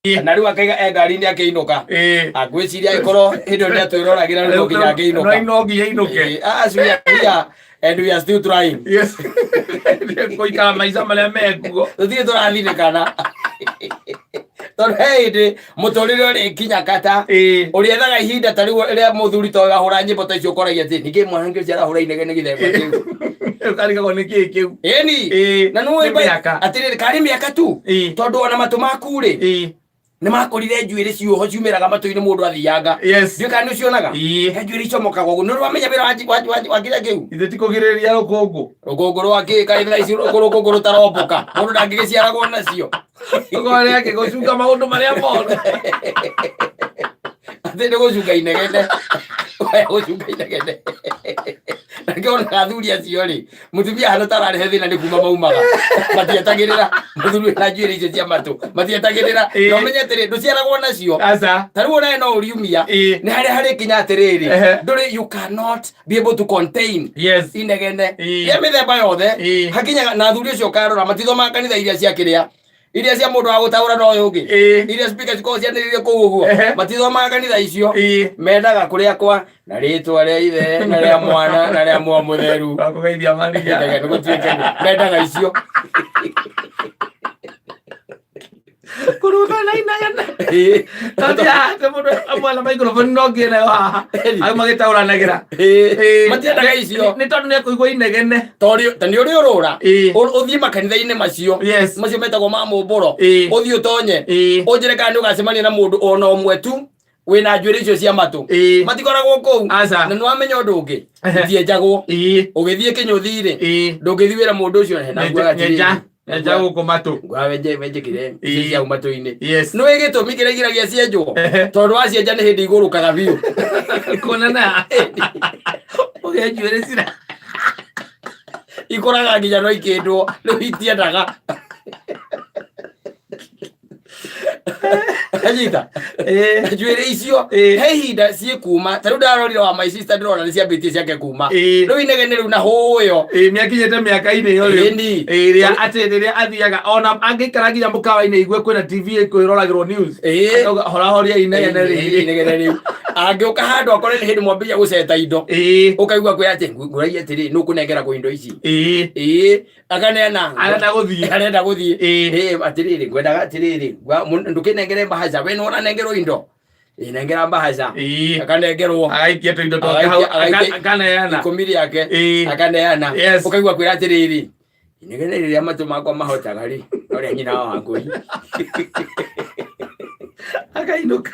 Na rĩu akaiga e ngari-inĩ akĩinũka. Angwĩciria angĩkorwo hĩndĩ ĩyo nĩatwĩroragĩra, rĩu no nginya angĩinũka. No nginya inũke. As we are here and we are still trying. Yes, kũikara maica marĩa mekuo. Tũtirĩ tũrathinĩkana, tondũ he hĩndĩ mũtũrĩre ũrĩkinya kata ũrĩethaga ihinda ta rĩu rĩa mũthuri ta ũyũ ahũra nyĩmbo ta icio, ũkoragia atĩ ningĩ mwanake ũcio arahũra inegene gĩthemba kĩu. Ũkarigagwo nĩ kĩĩ kĩu. Ĩni. Na nĩũĩ Nĩ mĩaka. Atĩrĩrĩ, karĩ mĩaka tu, tondũ ona matũ maku rĩ, nĩ makũrire njuĩrĩ ciũho ciumĩraga matũ-inĩ mũndũ athianga. Ndiũĩ kana nĩ ũcionaga. He njuĩrĩ icomokaga ũguo, nĩ ũramenya wĩra wa kĩrĩa kĩu. Ithe ti kũgirĩrĩria rũkũngũ. Rũkũngũ rwa kĩ? Kaĩ thaa ici rũkũngũ rũtarombũka, mũndũ ndangĩgĩciaragwo nacio. Ũkorĩa akĩgũcunga maũndũ marĩa moru. Atĩ nĩ gũcunga inegene. Waya gũcunga inegene. Na ngĩona athuri acio rĩ, mũtumia hana tararehe thĩna, nĩ kuma maumaga matietagĩrĩra mũthuri wĩna njuĩrĩ icio cia matũ, matietagĩrĩra. Na ũmenye atĩrĩ, ndũciaragwo nacio. Aca. Ta rĩu onawe no ũriumia. Nĩ harĩa harĩkinya atĩrĩrĩ, ndũrĩ, you cannot be able to contain inegene rĩa mĩthemba yothe. Hakinyaga na athuri ũcio ũkarora matithomaga kanitha iria cia kĩrĩa, iria cia mũndũ wa gũtaũra na ũyũ ũngĩ, iria speaker cikoragwo cianĩrĩire kũu ũguo. Matithomaga kanitha icio. Mendaga kũrĩa kwa na rĩtwa rĩa ithe na rĩa mwana na rĩa muoyo mũtheru. Wakũgeithia Maria. Nĩ gũtuĩke mendaga icio. Kũruta na inegene. Tondũ atĩ mũndũ amwe na microphone no ngĩe nayo haha. Ayo magĩtaũranagĩra. Matiendaga icio. Nĩ tondũ nĩ ekũigua inegene. Tondũ ta nĩ ũrĩ ũrũra ũthiĩ makanitha-inĩ macio macio metagwo ma mũmbũro, ũthiĩ ũtonye, ũnjĩre kana nĩ ũgacemania na mũndũ ona ũmwe tu wĩna njuĩrĩ icio cia matũ. Matikoragwo kũu. Aca. Na nĩ wamenya ũndũ ũngĩ, itienjagwo. Ũgĩthiĩ kĩnyũthi-rĩ, ndũngĩthiĩ wĩra mũndũ ũcio na nguaga atĩrĩrĩ, Nyenja. Nyenja gũkũ matũ. Nguaga wenje wenjekire icio cia matũ-inĩ. Nĩ gĩtũmi kĩrĩa giragia cienjwo, tondũ wacienja nĩ hĩndĩ igũrũkaga biũ. Kuonana. Ũgĩa njuĩrĩ cira. Ikũraga nginya no ikĩndwo, rĩu itiendaga anyita njuĩrĩ icio. He ihinda ciĩkuma, ta rĩu ndarorire wa my sister, ndĩrona nĩ ciambĩtie ciake kuma. Rĩu inegene rĩu na hũyo. Nĩ akinyĩte mĩaka-inĩ ĩyo rĩu. Ĩni. Ĩrĩa atĩ rĩrĩa athiaga ona angĩikara nginya mũkawa-inĩ igue kwĩna TV ĩkwĩroragĩrwo news. Akauga horahoria inegene rĩrĩ. Inegene rĩu angĩũka handũ akore nĩ hĩndĩ mwambĩrĩria gũceta indo, ũkaigua kwĩ atĩ ngũragia atĩrĩ, nũkũnengera kũ indo ici? Ĩĩ, akaneana. Arenda gũthiĩ. Arenda gũthiĩ. Ĩĩ, atĩrĩrĩ, ngwendaga atĩrĩrĩ, ndũkĩnengere mbahaca, we nĩũranengerwo indo. Ĩĩ, nengera mbahaca. Akanengerwo. Agaikia tũindo twake hau. Agaikia akaneana. 10 rĩake. Akaneana. Ũkaigua kwĩra atĩrĩrĩ, inegene rĩrĩa matũ makwa mahotaga rĩ, ũrĩa nyina wa Wangũi. Akainũka.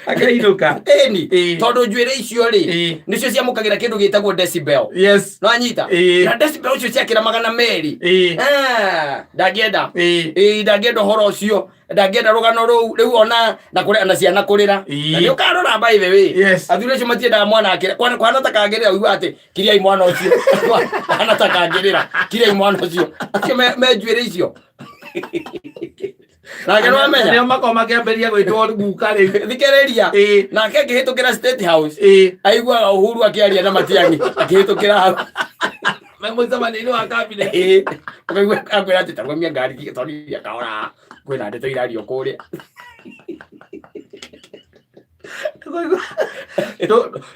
Akainũka. Ĩni. Tondũ njuĩrĩ icio rĩ, nĩcio ciamũkagĩra kĩndũ gĩtagwo decibel. No anyita. Na decibel ũcio ciakĩra 200. Ah, ndangĩenda. Ĩĩ, ndangĩenda ũhoro ũcio, ndangĩenda rũgano rũu rĩu ona na kũrĩa na ciana kũrĩra. Na nĩ ũkarora, by the way, athuri acio matiendaga mwana akĩra kwana ta kangĩrĩra, ũigua atĩ kiriai mwana ũcio, kwana ta kangĩrĩra, kiriai mwana ũcio. Acio me njuĩrĩ icio nake nĩ wamenya. Nĩo makoragwo makĩambĩrĩria gwĩtwo guka rĩu. Thikĩrĩria. Nake akĩhĩtũkĩra State House, aiguaga Uhuru akĩaria na Matiang'i akĩhĩtũkĩra hau. Me mũcemanio-inĩ wa cabinet. Ĩĩ, ũkaigua akwĩra atĩ tarũgamia ngari tondũ kahora, kwĩna ndeto irario kũrĩa.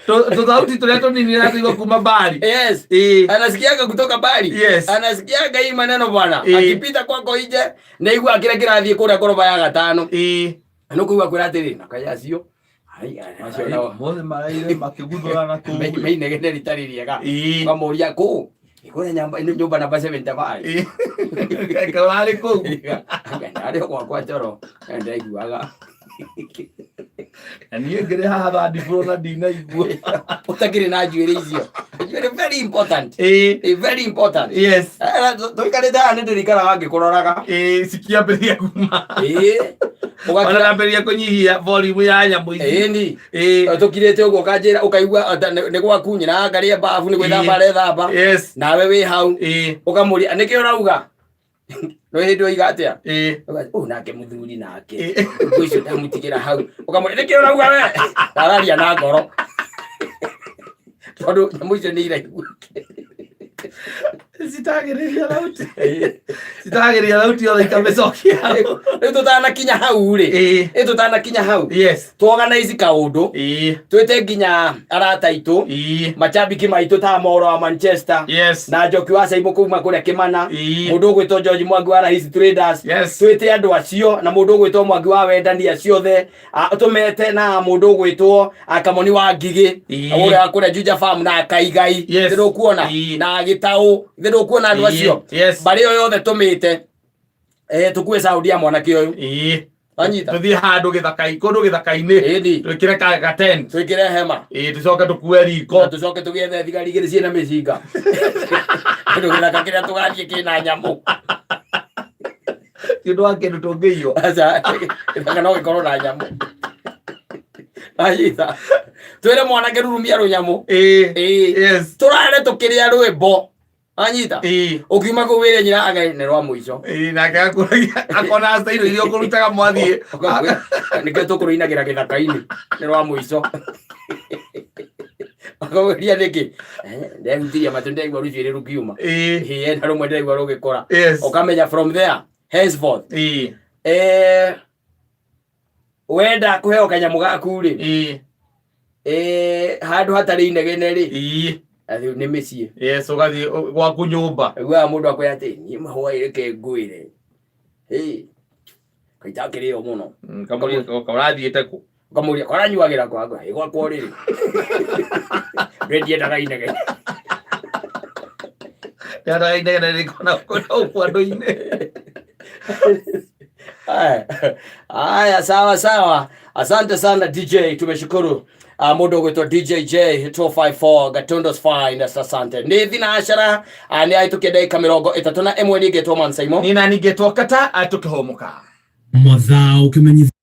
Tũthauti tũrĩa tũnini ratũigua kuma mbari. Yes. Anasikiaga kutoka mbali. Anasikiaga hii maneno bwana. Akipita kwako nje naigua kĩrĩa kĩrathiĩ kũrĩa ngoroba ya gatano. Na nĩkũigua kwĩra atĩrĩ, na kai acio ai, acio nao mothe maraire makĩguthũrana kũu. Meinegene ritarĩ rĩega. Ũkamũria kũ kũrĩa nyũmba namba 75. Kararĩ kũu. Ndarĩ gwakwa toro ndaiguaga. Na niĩ ngĩrĩ haha third floor na ndinaigua. Ũtakĩrĩ na njuĩrĩ icio, njuĩrĩ very important. Very important. Tũikarĩte haha nĩ ndĩrikaraga ngĩkũroraga. Cikĩambĩrĩria kuma. Ona Ũgakira. ndambĩrĩria kũnyihia volume ya nyamũ ici. Ĩni. Tũkirĩte ũguo ũkanjĩra, ũkaigua ata nĩ gwaku nyina angaria babu nĩ gwĩthamba arethamba. Nawe wĩ hau ũkamũria nĩkĩ ũrauga, no hĩndĩ oiga atĩa? Ũyũ nake mũthuri nake ũguo icio ndamũtigĩra hau, ũkamũria nĩkĩ ũrauga we, araria na ngoro tondũ nyamũ icio nĩ iraigua. Citagĩrĩria thauti. Citagĩrĩria thauti yothe ikamĩcokia. Rĩu tũtanakinya hau rĩ, Ĩĩ. ĩ tũtanakinya hau, Yes. tuorganize kaũndũ, Ĩĩ. twĩte nginya arata aitũ, Ĩĩ. macambiki maitũ ta Moro wa Manchester Yes. na Njoki wa Caimũ kuma kũrĩa Kĩmana, Ĩĩ. mũndũ ũgwĩtwo George Mwangi wa Rahisi Traders, Yes. twĩte andũ acio na mũndũ ũgwĩtwo Mwangi wa Wendani acio othe, tũmete na mũndũ ũgwĩtwo Kamoni wa Ngigĩ, Ĩĩ. ũrĩa wa kũrĩa Juja Farm na Kaigai, Yes. ndũkuona, Ĩĩ. na Gĩtaũ, ndũkuona andũ Ĩĩ. acio, Yes. mbarĩ ĩyo yothe tũmĩte, tukue saundi ya mwanake ũyũ. Ĩĩ. Wanyita? Tũthiĩ handũ gĩthaka kũndũ gĩthaka-inĩ. Ĩni. Twĩkĩre ka tent. Twĩkĩre hema. Ĩĩ, tũcoke tũkue riko. Na tũcoke tũgĩethe thigari igĩrĩ ciĩna mĩcinga. Tondũ gĩthaka kĩrĩa tũgathiĩ kĩna nyamũ. Ti ũndũ wa kĩndũ tũngĩiywo. Aca, gĩthaka no gĩkorwo na nyamũ. Wanyita? Twĩre mwanake rurumia rũnyamũ. Ĩĩ. Ĩĩ. Yes. Tũrare tũkĩrĩa rwĩmbo. Anyita. Ĩĩ. Ũkiuma kũu wĩre nyina anga nĩ rwa mũico. Ĩĩ, nake akũragia akona style iria ũkũrutaga mwathiĩ. Nĩkĩo tũkũrũinagĩra gĩthaka-inĩ nĩ rwa mũico. Akauria nĩkĩ? Ndehutiria matũ ndĩraigua rũcuĩrĩ rũkiuma. Ĩĩ. Ĩĩ, ena rũmwe ndĩraigua rũgĩkũra. Yes. Ũkamenya from there henceforth. Ĩĩ. Wenda kũheo kanyamũ gaku rĩ, Ĩĩ. Handũ hatarĩ inegene rĩ, Ĩĩ. Atĩ nĩ mĩciĩ. Yes, ũgathiĩ gwaku nyũmba. Aiguaga mũndũ akwĩra atĩ niĩ mahũa reke ngwĩre. Ĩ, kaita akĩrĩo mũno. Kamũria ũrathiĩte kũ? Ũkamũria kwaranyuagĩra kwa ĩ gwakwa ũrĩrĩ. Ndĩ ndiendaga inegene. Ndiendaga inegene rĩkona gũkũ andũ-inĩ. Haya. Haya, sawa sawa, asante sana DJ, tumeshukuru. Mundu ugwitwo DJ J 254 Gatundo's fine, asante. Ni thinacara, ni ahitukie ndagika 31 ningĩtwo Mansaimo. Ni na ningĩtwo Kata, tũkĩhũmũka. Mathaa ũkĩmenyithio.